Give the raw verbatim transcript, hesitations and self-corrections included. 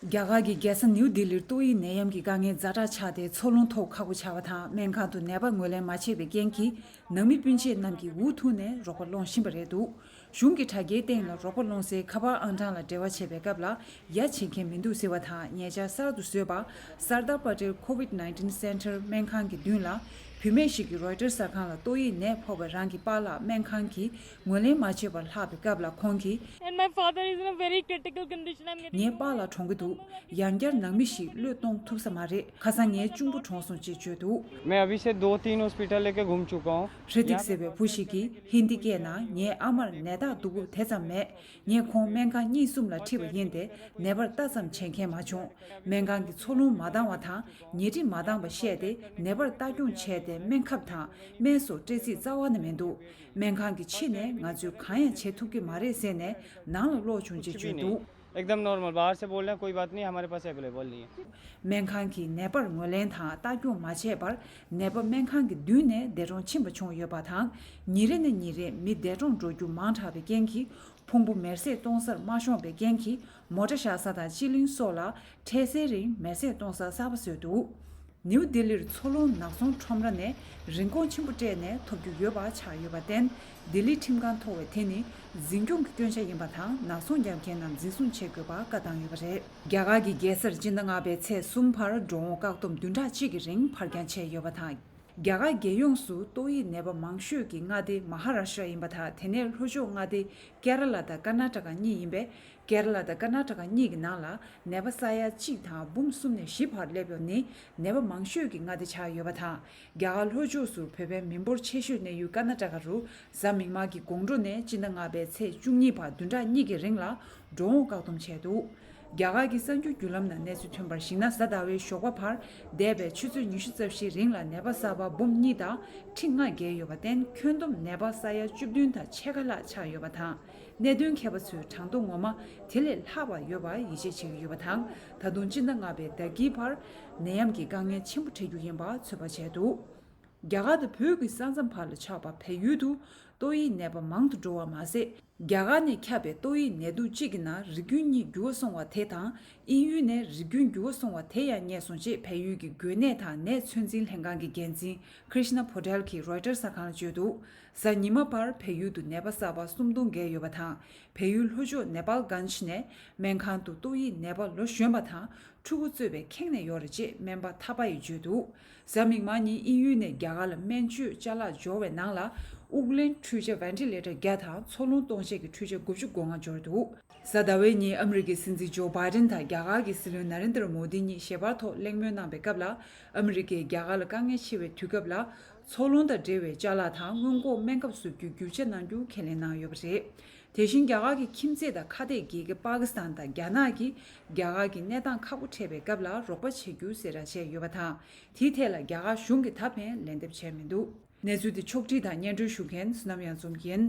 རྒྱ་གར་གྱི་རྒྱལ་ས་ནིའུ་ལྡི་ལིར་ཏོག་དབྱིབས་ནད་ཡམས་ཀྱི་དཀའ་ངལ་ཛ་དྲག་ཆགས་ཏེ། འཚོ་རླུང་ཐོག་ཁག་པོ་ཆགས་པ་དང་། སྨན་ཁང་དུ་ནད་པ་ངོས་ལེན་མ་བྱས་པའི་རྐྱེན་གྱིས། ནང་མི་སྤུན་མཆེད་རྣམས་ཀྱིས་འུ་ཐུག་ནས་རོགས་པ་སློང་བཞིན་པ་རེད་འདུག་གཞུང་གི་དྲ་རྒྱའི་སྟེང་ལ་རོགས་པ་སློང་སའི་ཁ་པར་ཨང་གྲངས་ལ་འབྲེལ་བ་བྱས་པའི་སྐབས་ལ། ཡ་བྱེད་མཁན་མི་འདུག་ཟེར་བ་དང་། ཉེ་ཆར་གསར་དུ་བཟོས་པ་སར་དར་པ་ཏེལ་ཁོ་ཝིད་ནའིན་ཊིན་སེན་ཊར་སྨན་ཁང་གི་མདུན་ལ། བུད་མེད་ཞིག་གིས་རོའི་ཊར་གསར་ཁང་ལ་ཏོག་དབྱིབས་ནད་ཕོག་པའི་རང་གི་པཱ་ལགས་སྨན་ཁང་གིས་ངོས་ལེན་མ་བྱས་པར་ལྷག་པའི་སྐབས་ལ། ཁོང་གིས། And my father is in a very critical condition. I'm getting. ངའི་པཱ་ལགས་གྲོངས་ཀྱི་འདུག་ཡང་བསྐྱར་ནང་མི་ཞིག་བློས་གཏོང་ཐུབ་ས་མ་རེད། ཁ་སང་ངའི་གཅུང་པོ་གྲོངས་སོང་ཅེས་བརྗོད་འདུག मैं अभी से दो तीन हॉस्पिटल लेके घूम चुका हूँ। ཧྲི་ཏིག་ཟེར་བའི་བུ་ཞིག་གིས་ཧིན་དི་སྐད་ནང་། ངའི་ཨ་མར་ནད་རྟགས་སྡུག་པོ་དེ་ཙམ་མེད། ངས་ཁོང་སྨན་ཁང་གཉིས་གསུམ་ལ་ཁྲིད་པ་ཡིན་ཏེ། ནད་པར་ལྟ་ཙམ་བྱེད་མཁན་མ་བྱུང་། སྨན་ཁང་གི་འཚོ་རླུང་མ་འདང་བ་དང་། ཉལ་ཁྲི་མ་འདང་བ་བཤད་དེ། ནད་པར་ལྟ་སྐྱོང་བྱས་ཏེ། སྨན་ཁབ་དང་སྨན་སོགས་སྤྲད་རྩིས་རྩ་བ་ནས་མི་འདུག་སྨན་ཁང་གི་ཕྱི་ནས་ང་ཚོས་གང་ཡང་བྱེད་ཐུབ་ཀྱི་མ་རེད་ཟེར་ནས་ནང་ལ་ལོག་བྱུང་ཅེས་བརྗོད་འདུག एकदम नॉर्मल, बाहर से बोल रहे हैं, कोई बात नहीं, हमारे पास अवेलेबल नहीं है। སྨན་ཁང་གིས་ནད་པར་ངོས་ལེན་དང་ལྟ་སྐྱོང་མ་བྱས་པར། ནད་པ་སྨན་ཁང་གི་མདུན་ནས་འདས་གྲོངས་ཕྱིན་པ་བྱུང་ཡོད་པ་དང་། ཉིན་རེ་ནས་ཉིན་རེར་མི་འདས་གྲོངས་འགྲོ་རྒྱུ་མང་དྲགས་པའི་རྐྱེན་གྱིས། ཕུང་པོ་མེར་སྲེག་གཏོང་སར་མ་ཤོང་པའི་རྐྱེན་གྱིས། མོ་ཊ་བཞག་ས་དང་སྤྱི་གླིང་སོགས་ལ་འཕྲལ་སེལ་རིང་མེར་སྲེག་གཏོང་ས་གསར་པ་བཟོས་འདུག་ནིའུ་ལྡི་ལིར་འཚོ་རླུང་ནག་ཚོང་ཁྲོམ་ར་ནས་རིན་གོང་ཆེན་པོ་སྤྲད་ནས་ཐོབ་རྒྱུ་ཡོད་པ་ཆགས་ཡོད་པར་བརྟེན། ལྡི་ལི་ཁྲིམས་ཁང་མཐོ་བས་དེ་ནི་འཛིན་སྐྱོང་གི་སྐྱོན་ཆ་ཡིན་པ་དང་། ནག་ཚོང་རྒྱག་མཁན་རྣམས་འཛིན་བཟུང་བྱེད་དགོས་པར་བཀའ་བཏང་ཡོད་པ་རེད། རྒྱ་གར་གྱི་རྒྱལ་སར་སྤྱི་ཟླ་ལྔ་པའི་ཚེས་གསུམ་བར་འགྲོ་འོང་བཀག་སྡོམ་བདུན་ཕྲག་གཅིག་གི་རིང་ཕར་འགྱངས་བྱས་ཡོད་པ་དང་། རྒྱ་གར་རྒྱལ་ཡོངས་སུ་ཏོག་དབྱིབས་ནད་པ་མང་ཤོས་ཀྱི་མངའ་སྡེ་མ་ཧཱ་རཱ་ཤྲ་ཡིན་པ་དང་། དེ་ནས་ལྷོ་ཕྱོགས་མངའ་སྡེ་ཀེ་ར་ལ་དང་ཀར་ན་ཊ་ཀ་གཉིས་ཡིན་པས། ཀེ་ར་ལ་དང་ཀར་ན་ཊ་ཀ་གཉིས་ཀྱི་ནང་ལ་ནད་པ་ས་ཡ་གཅིག་དང་འབུམ་གསུམ་ནས་བཞི་བར་སླེབས་ཡོད་ནི་ནད་པ་མང་ཤོས་ཀྱི་མངའ་སྡེ་ཆགས་ཡོད་པ་དང་། རྒྱ་གར་ལྷོ་ཕྱོགས་སུ་བོད་པའི་མི་འབོར་ཆེ་ཤོས་གནས་ཡུལ་ཀར་ན་ཊ་ཀ་རུ་གཟའ་མིག་དམར་གྱི་དགོང་དྲོ་ནས་སྤྱི་ཟླ་ལྔ་པའི་ཚེས་བཅུ་གཉིས་བར་བདུན་ཕྲག་གཉིས་ཀྱི་རིང་ལ་འགྲོ་འོང་བཀག་སྡོམ་བྱས་འདུག་རྒྱ་གར་གྱི་གསར་འགྱུར་བརྒྱུད་ལམ་ནང་གནས་ཚུལ་ཐོན་པར་གཞིགས་ན། གཟའ་ཟླ་བའི་ཞོགས་པ་བར་འདས་པའི་ཆུ་ཚོད་ཉི་ཤུ་རྩ་བཞིའི་རིང་ལ་ནད་པ་གསར་པ་འབུམ་གཉིས་དང་ཁྲི་ལྔ་བརྒལ་ཡོད་པར་བརྟེན། ཁྱོན་བསྡོམས་ནད་པ་ས་ཡ་བཅུ་བདུན་དང་ཕྱེད་ཀ་ལྷག་ཆགས་ཡོད་པ་དང་། གནད་དོན་མཁས་པ་ཚོས་གྲངས་ཐོ་ངོ་མ་དེ་ལས་ལྷག་པ་ཡོད་པར་ཡིད་ཆེས་བྱེད་ཀྱི་ཡོད་པ་དང་། ད་དུང་སྤྱི་ཟླ་ལྔ་པའི་ཟླ་དཀྱིལ་བར་ནད་ཡམས་ཀྱི་དཀའ་ངལ་ཆེན་པོ་འཕྲད་རྒྱུ་ཡིན་པ་ཚོད་དཔག་བྱས་འདུག་རྒྱ་གར་དང་བོད་ཀྱི་ས་མཚམས་བར་ལ་ཆགས་པ་བལ་ཡུལ་དུ་ཏོག་དབྱིབས་ནད་པ་མང་དུ་འགྲོ་བ་མ་ཟད། རྒྱ་གར་ནས་ཁྱབ་པའི་ཏོག་དབྱིབས་ནད་དུག་གཅིག་གི་ནང་རིགས་རྒྱུད་གཉིས་འགྱུར་བ་སོང་བ་དེ་དང་། དབྱིན་ཡུལ་ནས་རིགས་རྒྱུད་འགྱུར་བ་སོང་བ་དེ་ཡང་རྙེད་སོང་ཅེས་བལ་ཡུལ་གྱི་འགོས་ནད་དང་ནད་ཚོད་འཛིན་ལྷན་ཁང་གི་འགན་འཛིན་Krishna Patel གྱིས་Reuters གསར་ཁང་ལ་བརྗོད་འདུག་གཟའ་ཉི་མ་བར་བལ་ཡུལ་དུ་ནད་པ་གསར་པ་སུམ་སྟོང་བརྒལ་ཡོད་པ་དང་། བལ་ཡུལ་ལྷོ་ཕྱོགས་ནེ་པཱལ་གྷན་ཇི་ནས་སྨན་ཁང་དུ་ཏོག་དབྱིབས་ནད་པ་ལོ་གཞོན་པ་དང་ཕྲུ་གུ་གཙོས་པའི་ཁེངས་ནས་ཡོད་རེད་ཅེས་སྨན་པ་ཐ་པ་ཡིས་བརྗོད་འདུག་གཟའ་མིག་དམར་ཉིན་དབྱིན་ཡུལ་ནས་རྒྱ་གར་ལ་སྨན་བཅོས་ཅ་ལག་འབྱོར་བའི་ནང་ལ་དབུགས་ལེན་འཕྲུལ་ཆས་ventilator བརྒྱ་དང་འཚོ་རླུང་གཏོང་བྱེད་ཀྱི་འཕྲུལ་ཆས་དགུ་བཅུ་གོ་ལྔ་འབྱོར་འདུག་གཟའ་ཟླ་བའི་ཉིན་ཨ་མི་རི་ཀའི་སྲིད་འཛིན་ཇོ་བྷའི་ཏིན་དང་རྒྱ་གར་གྱི་སྲིད་བློན་ན་རེན་དྲ་མོ་དི་གཉིས་ཞལ་པར་ཐོག་གླེང་མོལ་གནང་བའི་སྐབས་ལ། ཨ་མི་རི་ཀས་རྒྱ་གར་ལ་དཀའ་ངལ་ཆེ་བའི་དུས་སྐབས་ལ་འཚོ་རླུང་དང་འབྲེལ་བའི་ཅ་ལག་དང་སྔོན་འགོག་སྨན་ཁབ་བཟོ་རྒྱུའི་རྒྱུ་ཆ་གནང་རྒྱུ་ཁས་ལེན་གནང་ཡོད་པ་རེད། དེ་བཞིན་རྒྱ་གར་གྱི་ཁྱིམ་མཚེས་དང་ཁ་གཏད་བགྱིད་མཁན་པ་ཀི་སི་ཐན་དང་རྒྱ་ནག་གིས་རྒྱ་གར་གྱི་གནས་སྟངས་ཁག་པོ་འཕྲད་པའི་སྐབས་ལ་རོགས་པ་བྱེད་རྒྱུ་གསལ་བསྒྲགས་བྱས་ཡོད་པ་དང་། དེའི་ཐད་ལ་རྒྱ་གར་གཞུང་གིས་ད་ཕན་ལན་འདེབས་བྱས་མི་འདུག་གནས་ཚུལ་དེ་ཕྱོགས་སྒྲིག་དང་སྙན་སྒྲོན་ཞུ་མཁན་བསོད་ནམས་གཡང་འཛོམས་ཡིན།